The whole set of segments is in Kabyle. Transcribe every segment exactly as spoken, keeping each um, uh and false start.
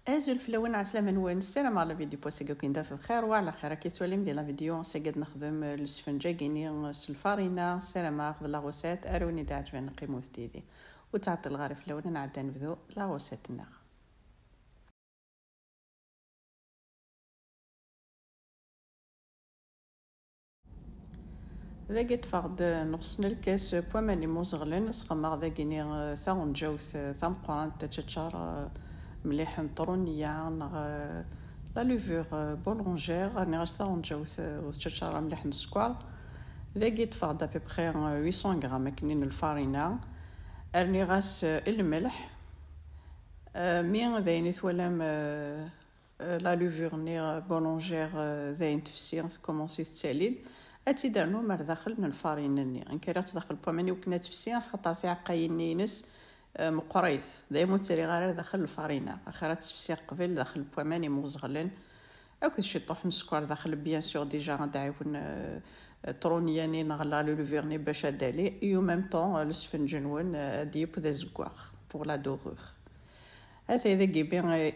Azul fell-awen, ɛeslama-nwen, ssarameɣ la vidéo n wass-agi ad ken-taf bxir wa ɛla xir. Akka tettwalim di la vidéo, ass-agi ad nexdem lesfenǧ-agi-nni s lfarina. Ssarameɣ d la recette ara wen-d-iɛeǧben, qqimet yid-i. Ur ttɛeṭṭileɣ ara fell-awen, ad nɛeddi ad nebdu la recette-nneɣ. Dagi ṭṭfeɣ-d nuṣ n lkas n waman imuzeɣlen, sxedmeɣ dagini, eh, taɣenǧawt, eh, tameqqrant, ad teččar, eh, mliḥ n truniya neɣ, eh, la levure, eh, boulangère, rniɣ-as taɣenǧawt, eh, ur teččar mliḥ n sskeṛ. Dagi ṭṭfeɣ-d à peu près, eh, huit cents grammes akken n lfarina, rniɣ-as, eh, lmelḥ. Eh, mi d ayen i twalam, eh, Eh, la levure-nni, eh, boulangère, eh, dayen tefsi, tkumansi tettali-d. Ad tt-id-rnum ar daxel n lfarina-nni. Nekk rriɣ-tt daxel n waman i wakken ad tefsi, axaṭer tiɛeqqayin-nni-ines, eh, meqqrit. Dayen ur tt-rriɣ ara ar daxel n lfarina. Axir ad tefsi qbel daxel n waman imuzeɣlen. Akked ciṭuḥ n sskeṛ daxel, bien sûr, déjà ad d-ɛiwen, eh, truniya-nni neɣ la levure-nni bac ad d-tali. Et en même temps, eh, lesfenǧ-nwen, eh, ad d-yeww d azeggaɣ pour la dorure. Atay dagi, bien, eh,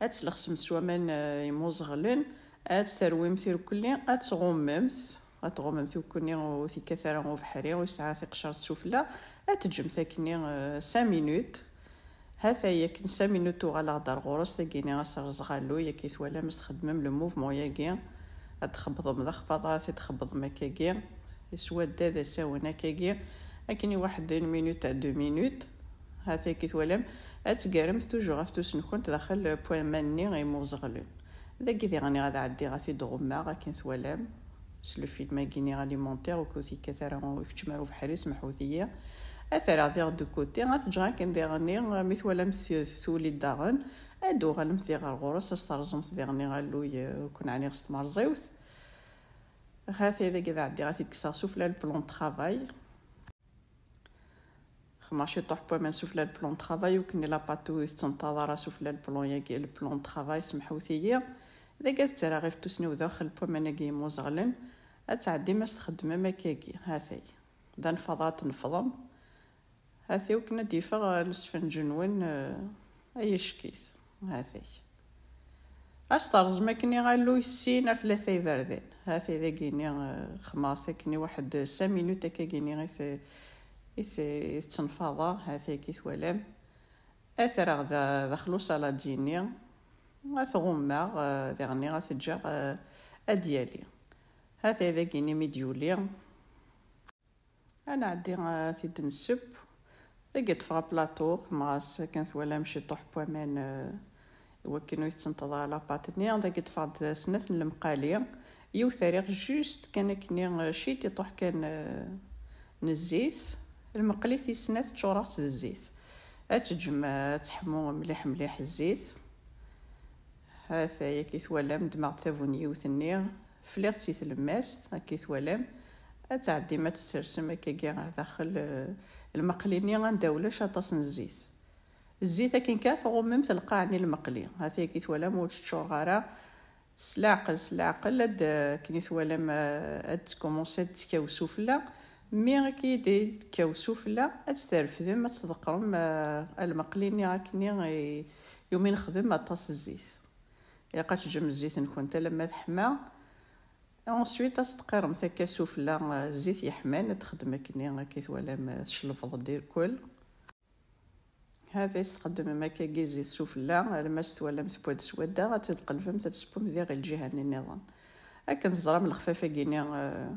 Ad tlexsemt s waman, eh, imuẓeɣlen, ad terwimt irkelli, ad tɣummemt, ad tɣummemt i wakken ur tekkat ara ubeḥri, ur yesɛi ara tiqecert sufella, ad teǧǧemt akkenni, eh, cinq minutes. Hatay akken cinq minutes uɣaleɣ-d ar ɣur-s, dagini ad s-rẓeɣ alluy, akka i twalam, ad txeddmem le mouvement-yagi, ad txebbḍem d axbaḍ, ad t-id-txebbḍem akkagi, yeswa ddad asawen akkagi, akken i waḥed une minute à deux minutes. Hatay, akka i twalam, ad tgaremt toujours ɣef tus-nkent daxel n waman-nni imuẓeɣlen. Dagi diɣen ad ɛeddiɣ ad t-id-ɣummeɣ, akken twalam, s le film-agi-nni alimentaire, ur k-yekkat ara, ur ikeččem ara ubeḥri, smeḥut-iyi. Ad t-rreɣ diɣ de côté, ad t-ǧǧeɣ akken diɣen, mi twalam t-, tuli-d daɣen, ad d-tuɣalemt diɣ ɣer ɣur-s, ad s-terẓemt diɣen alluy, ur ken-ɛniɣ s tmerẓiwt. Hatay dagi ad ɛeddiɣ ad t-id-kkseɣ sufella le plan de travail. Xedmeɣ ciṭuḥ n waman sufella le plan de travail, ur ken-, la pâte ur tettenṭaḍ ara sufella le plan-agi, le plan de travail, smeḥut-iyi. Dagi ad ttarraɣ ifettusen-iw daxel n waman-agi imuẓeɣlen. Ad tɛeddim ad s-txeddmem akkagi, hatay. D anfaḍ ad tnefḍem. Hatay, akken ad d-yeffeɣ, eh, lesfenǧ-nwen, eh, ay acek-it. Hatay. Ad s-terẓem akkenni alluy sin ar tlata iberdan. Hatay dagini, eh, xedmeɣ-as akkenni waḥed cinq minutes akkagini i t-, i t-, i tettenfaḍeɣ. Hatay akka i twalam. Ad t-rreɣ da-, daxel usaladi-nni. Ad t-ɣummeɣ, eh, diɣenni ad t-ǧǧeɣ, eh, ad d-yali. Hatay dagini mi d-yuli. Ad nɛeddi, eh, ad t-id-nesseww. Dagi ṭṭfeɣ aplaṭu, xedmeɣ-as akken twalam ciṭuḥ n waman, eh, i wakken ur yettenṭeḍ ara la pâte-nni. Dagi ṭṭfeɣ-d snat n lemqali. Yiwet rriɣ juste kan akkenni, eh, ciṭuḥ kan, eh, n zzit. Lmeqli tis snat ččureɣ-tt d zzit. Ad teǧǧem, eh, ad teḥmu mliḥ mliḥ zzit. Hatay, akka i twalam, ddmeɣ-d tabunyewt-nni, fliɣ-tt i tlemmast, akka i twalam. Ad tɛeddim ad tt-tsersem akkagi ɣer daxel, eh, lmeqli-nni anda ulac aṭas n zzit. Zzit akken kan tɣummemt lqaɛ-nni lmeqli. Hatay, akka i twalam, ur teččureɣ ara. S leɛqel, s leɛqel, ad, akken i twalam, eh, ad tkumunsi ad d-tekkaw sufella. Mi akka i d-tekkaw sufella, ad tt-trefdem, ad tḍeqqrem, eh, lmeqli-nni akkenni i, iwumi nexdem aṭas zzit. Ilaq ad teǧǧem zzit-nkent alamma teḥma. Ensuite, ad s-teqqiremt akka sufella, eh, zzit yeḥman, ad txeddem akkenni, akka i twalam, eh, tcelbeḍ-d irkel. Hatay, s txeddmem akkagi zzit sufella, alamma s twalam tewwa-d swadda, ad tt-id-tqelbem, ad tt-tewwem diɣ i lǧiha-nni nniḍen. Akken teẓram lexfaf-agi-nni, eh,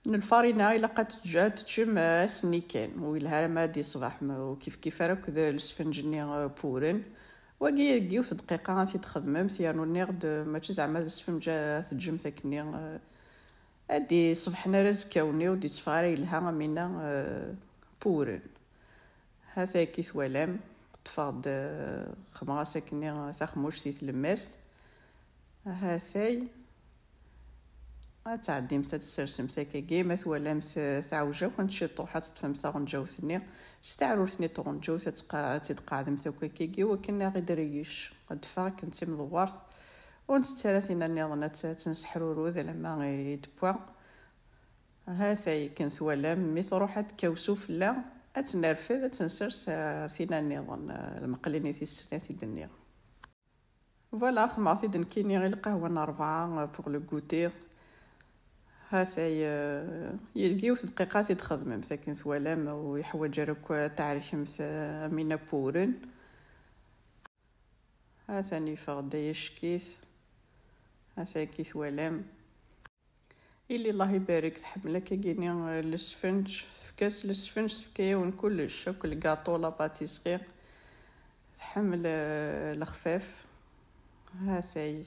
n lfarina, ilaq ad teǧǧ-, ad teččem, eh, ass-nni kan, ur yelha ara ma ad d-yeṣbeḥ, ma ur kif kif ara akked lesfenǧ-nni, eh, puren. Wagi deg yiwet dqiqa ad t-id-txedmemt, yernu nniɣ-d, eh, mačči zeɛma d lesfenǧ ad teǧǧemt akkenni, eh, ad d-iṣebḥen ara azekka-nni, ur d-yetteffeɣ ara yelha am winna, eh, puren. Hatay akka i twalam, ṭṭfeɣ-d, eh, xedmeɣ-as akkenni taxmuct i tlemmast. Hatay, ad tɛeddimt ad tessersemt akkagi, ma twalamt, eh, teɛwej-akent ciṭuḥ, ad teṭṭfemt taɣenǧawt-nni, s teɛrurt-nni n tɣenǧawt ad tqa-, ad tt-id-tqeɛdemt akk akkagi, wakken ad ɣ-id-reyyec, ad d-teffeɣ akken d timdewwert, ur ntett ara tinna nniḍen, ad tt-, ad tt-nesseḥrurud alamma i d-tewwa. Hatay, akken twalam, mi truḥ ad d-tekkaw sufella, ad tt-nerfed, ad tt-nsers ar tinna nniḍen, eh, lmeqli-nni tis snat i d-nniɣ. Voilà, xedmeɣ-t-id nekkini i lqahwa n rebɛa, euh, pour le goûter. Ha-t-ay, euh, deg yiwet dqiqa ad t-id-txedmemt akken twalam, ur yeḥwaǧ ara akk ad tɛerkemt, euh, am win apewren. Ha-t-an yeffeɣ-d ay acek-it. Ha-t-ay akken twalam. Illi Allah ibarek, tḥemmel akkagini, euh, lesfenǧ, tefka-s lesfenǧ, tefka-yawen kullec, akk lgaṭu, la pâtisserie. Tḥemmel, euh, lexfaf. Ha-t-ay.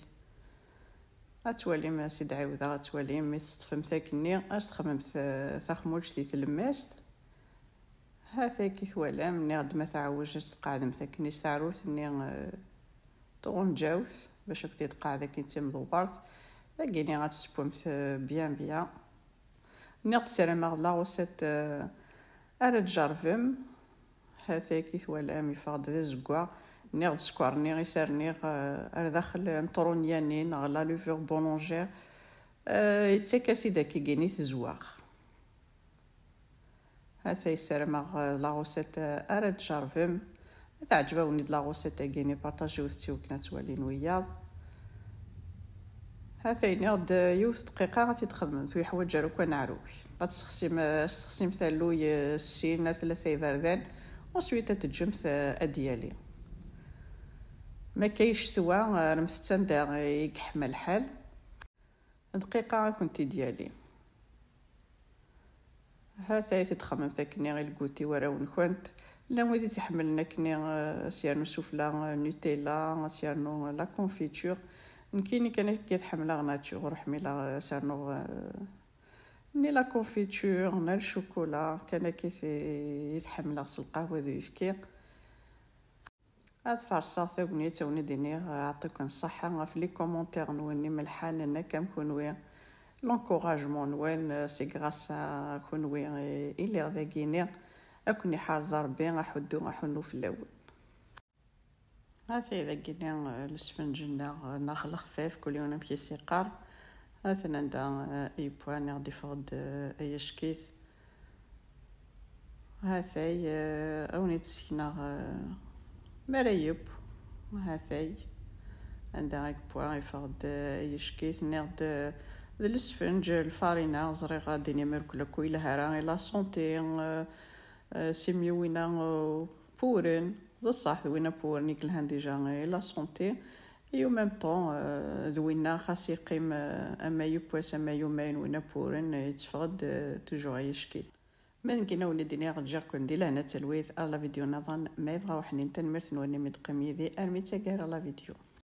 Ad twalim, ad s-id-ɛiwdeɣ, ad twalim mi teṣṭfemt akkenni, ad s-txedmemt, euh, taxmuǧt i tlemmast. Ha-t-ay akken twalam, nniɣ-d ma teɛwej ad tqeɛdemt akkenni s teɛrurt-nni, euh, tuɣenǧawt, bac ad k-id-tqeɛɛed akken d timdewwert. Dagini ad tessewwemt, euh, bien bien. Nniɣ-d ssarameɣ d la recette, euh, ara tjerrbem. Ha-t-ay akken twalam, yeffeɣ-d d azeggaɣ. Nniɣ-d sskeṛ-nni i s rniɣ, euh, ar daxel n tṛunyanin neɣ la levure boulangère, euh, yettak-as-id akkagini tezwaɣ. Ha-t-ay ssarameɣ, euh, la recette, euh, ara tjerrbem. Ma teɛǧeb-awen-id la recette-agi-ni, partagiwet-tt i wakken ad twalin wiyaḍ. Ha-t-ay nniɣ-d, euh, yiwet dqiqa ad t-id-txedmemt, ur yeḥwaǧ ara akk aneɛrug. Ad tessexsim, euh, ad tessexsimt alluy, euh, sin ar tlata iberdan, ensuite ad teǧǧemt, euh, ad d-yali. Ma akka ccetwa, euh, rremt-tt anda i yeḥma lḥal. Dqiqa ad kent-id-yali. Ha-t-ay ad t-id-txedmemt akkenni i lguti warraw-nkent. Llan wid i t-iḥemmlen akkenni, euh, ad s-yernu sufella, euh, Nutella, ad s-yernu, euh, la confiture. Nekkini kan akka i t-ḥemmleɣ nature, ur ḥmileɣ, euh, ad s-rnuɣ, euh, ni la confiture, ni le chocolat, kan akka i t-, i t-ḥemmleɣ s lqahwa d uyefki. Ad farṣeɣ tagnit, ad wen-id-iniɣ, euh, ɛṭiken ṣṣeḥḥa ɣef les commentaires-nwen imelḥanen akka am kunwi. L'encouragement-nwen, euh, c'est grâce à kunwi i, i lliɣ dagini. Ad ken-iḥrez Ṛebbi, aḥuddu, aḥunnu fell-awen. Ha-t-ay dagini, euh, lesfenǧ-nneɣ, euh, neɣ lexfaf, kul yiwen amek i s-iqqar. Ha-t-an anda, euh, yewwa, nniɣ-d yeffeɣ-d, euh, ay acek-it. Ha-t-ay, euh, ad wen-id-sekneɣ, euh, mi ara yeww. Ha-t-ay, anda i yewwa, yeffeɣ-d, euh, ay acek-it, nniɣ-d, euh, d lesfenǧ, lfarina, ẓriɣ ad d-inim irkel akk yelha ara i la santé, euh, euh, simyuwina, euh, puren, d ṣṣeḥ d winna puren i yelhan déjà i la santé. Et en même temps, euh, d winna xas yeqqim, euh, ama yiwwas ama yumayen winna puren, euh, yetteffeɣ-d, euh, toujours ay acek-it. Ma d nekkini ad wen-id-iniɣ ǧǧiɣ-ken di lehna d talwit ar la vidéo nniḍen, ma yebɣa uḥnin, tanemmirt-nwen imi d-teqqim yid-i armi d taggara la vidéo.